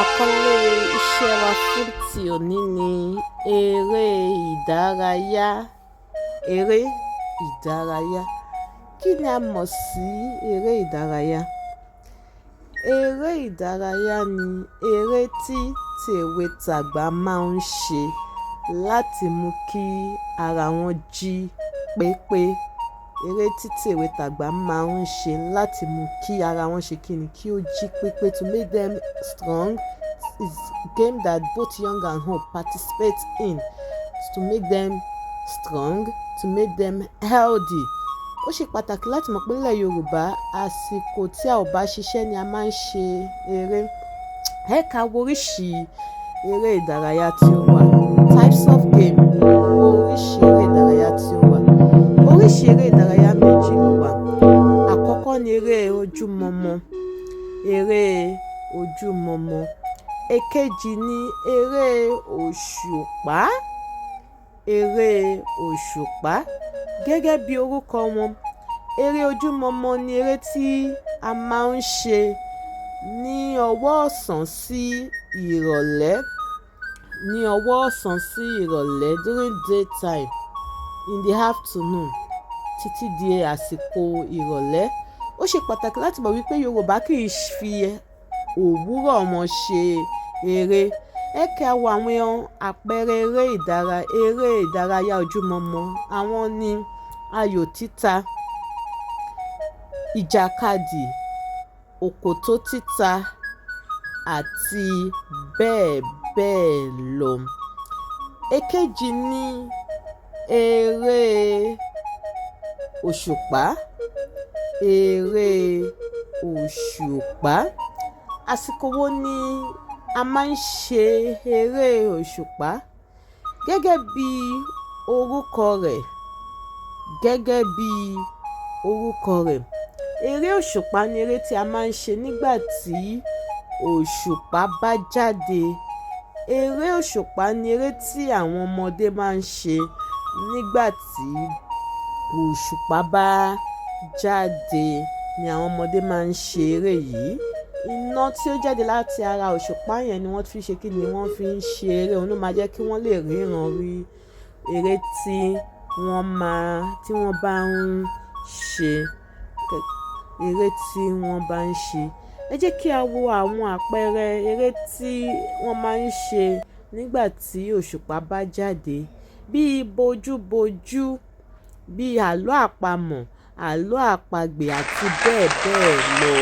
Àkọlé iṣẹ́ wa fún ti òní ni eré ìdárayá. Eré ìdárayá. Kí ni a mọ̀ sí eré ìdárayá? Eré ìdárayá ni eré tí tèwe tàgbà máa ń ṣe láti mú kí ara wọn jí pépé. Eré tí tèwe tàgbà máa ń ṣe láti mú kí ara wọn ṣe kíni, kí ó jí pépé, to make them strong, is game that both young and old participate in to make them strong, to make them healthy. Ó ṣe pàtàkì láti mọ̀ pé nílẹ̀ Yorùbá, àsìkò tí a ò bá ṣiṣẹ́ ni a máa ń ṣe eré. Ẹ ká wo oríṣi eré ìdárayá tí ó wà. Types of game. Oríṣi eré ìdárayá tí ó wà. Oríṣi eré ìdárayá méjì ló wà. Àkọ́kọ́ ni eré ojúmọmọ. Eré ojúmọmọ. Èkejì ni eré òṣùpá. Eré òṣùpá. Gẹ́gẹ́ bí orúkọ wọn, eré ojúmọmọ ni eré tí a máa ń ṣe ní ọwọ́ ọ̀sán sí ìrọ̀lẹ́. Ní ọwọ́ ọ̀sán sí ìrọ̀lẹ́, during daytime, in the afternoon, títí di àsìkò ìrọ̀lẹ́. Ó ṣe pàtàkì láti mọ̀ wípé Yorùbá kì í fi òwúrọ̀ wọn ṣe eré. Ẹ ká wo àwọn àpẹẹrẹ eré ìdárayá ojúmọmọ. Àwọn ni ayò títa, ìjàkadì, òkòtó títa àti bẹ́ẹ̀ bẹ́ẹ̀ lọ. Èkejì ni eré òṣùpá. Eré òṣùpá. Àsìkò wo ni a máa ń ṣe eré òṣùpá? Gẹ́gẹ́ bí orúkọ rẹ̀, gẹ́gẹ́ bí orúkọ rẹ̀, eré òṣùpá ni eré tí a máa ń ṣe nígbà tí òṣùpá bá jáde. Eré òṣùpá ni eré tí àwọn ọmọdé máa ń ṣe nígbà tí òṣùpá bá jáde ni àwọn ọmọdé máa ń ṣe eré yìí. Iná tí ó jáde láti ara òṣùpá yẹn ni wọ́n fi ṣe kí ni wọ́n fi ń ṣe eré. Òun ló máa jẹ́ kí wọ́n lè ríran rí eré tí wọ́n máa, tí wọ́n bá ń ṣe, eré tí wọ́n bá ń ṣe. Ẹ jẹ́ kí a wo àwọn àpẹẹrẹ eré tí wọ́n máa ń ṣe nígbà tí òṣùpá bá jáde. Bíi bojú bojú, bíi àlọ́ àpamọ̀, àlọ́ àpagbè àti bẹ́ẹ̀ bẹ́ẹ̀ lọ.